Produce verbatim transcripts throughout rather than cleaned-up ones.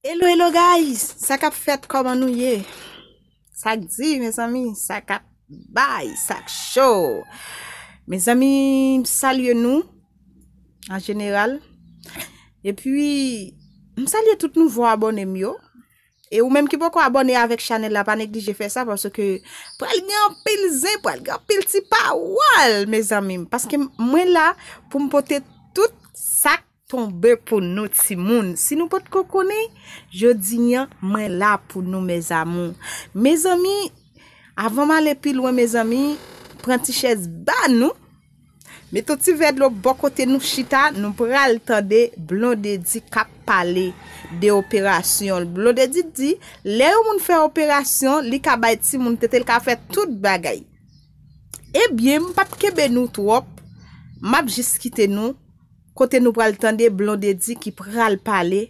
Hello, hello guys, sa k ap fèt, kòman nou ye? Sa k di, mezanmi, sa k ap bay, sa k cho? Mezanmi, m salye nou an jeneral. Epi, m salye tout nouvo abòne m yo. E ou menm ki poko abòne avèk chanèl la, pa neglije fè sa, paske pral gen anpil zen, pral gen anpil ti pawòl, mezanmi m. Paske mwen la pou m pote tout sa k tonbe pou nou timoun. Si nou potko konnen, jodi a mwen la pou nou, mes amours. Mezanmi, avan m ale pi lwen, mezanmi, pran ti chèz ba nou. Mete yon ti vè dlo bò kote nou chita, nou pral tande Blondedy k ap pale de operasyon l. Blondedy di, lè yon moun fè operasyon, li ka bay timoun tete, li ka fè tout bagay. Ebyen, m p ap kenbe nou twòp, m ap jis kite nou kote nou pral tande Blondedy ki pral pale.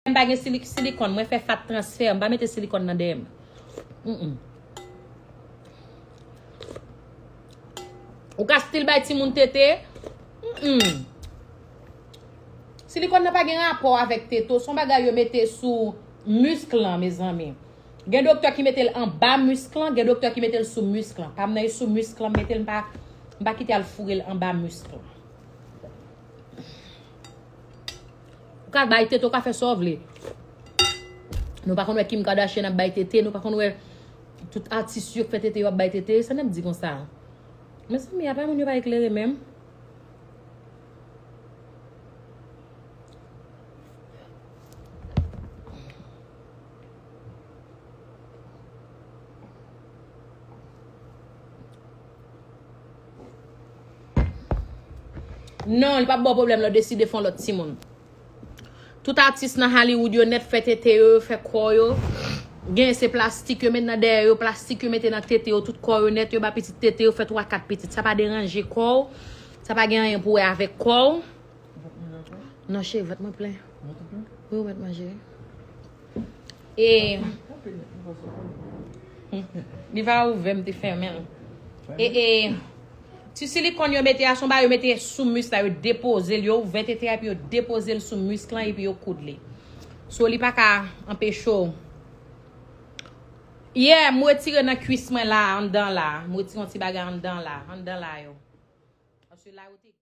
M pa gen sili-, silikòn, mwen fè fat transfè, m pa mete silikòn nan dèyè m. Mm-mm. Ou ka still bay timoun tete. Mm-mm. Silikòn nan pa gen rapò avèk tete w, se yon bagay yo mete sou misk lan, mezanmi. Gen doktè ki mete l anba misk lan, gen doktè ki mete l sou misk lan. Pa m nan e sou misk lan, m mete l, m pa, m pa kite al foure l anba misk lan. Ou ka bay tete, ou ka fè sa w vle. Nou pa konn wè Kim Kardashian ap bay tete, nou pa konn wè tout atis yo k fè tete yo ap bay tete, sa n ap di konsa? Mezanmi, apa moun yo pa eklere menm? Non, li p ap ba w pwoblèm lè w deside fè yon lòt timoun. Tout atis nan Hollywood yo nèt fè tete yo, yo fè kò yo. Genyen se plastik yo met nan dèyè yo, plastik yo mete nan tete yo, tout kò yo nèt, yo ba pitit tete, yo fè twa kat pitit. Sa pa deranje kò w, sa pa gen anyen pou wè avèk kò w. Non, cheri, vant mwen plen. Wi, ou mèt manje. E li pa ouvè, m te fèmen l. E, e ti silikòn yo mete a, se yon bagay yo mete sou mis la, yo depoze l, yo ouvè tete a, epi yo depoze l sou mis lan, epi yo koud li. So, li pa ka anpeche w. Yeah, m retire nan kwis mwen la, anndan la. M retire yon ti bagay anndan la, anndan la yo. Paske la yo te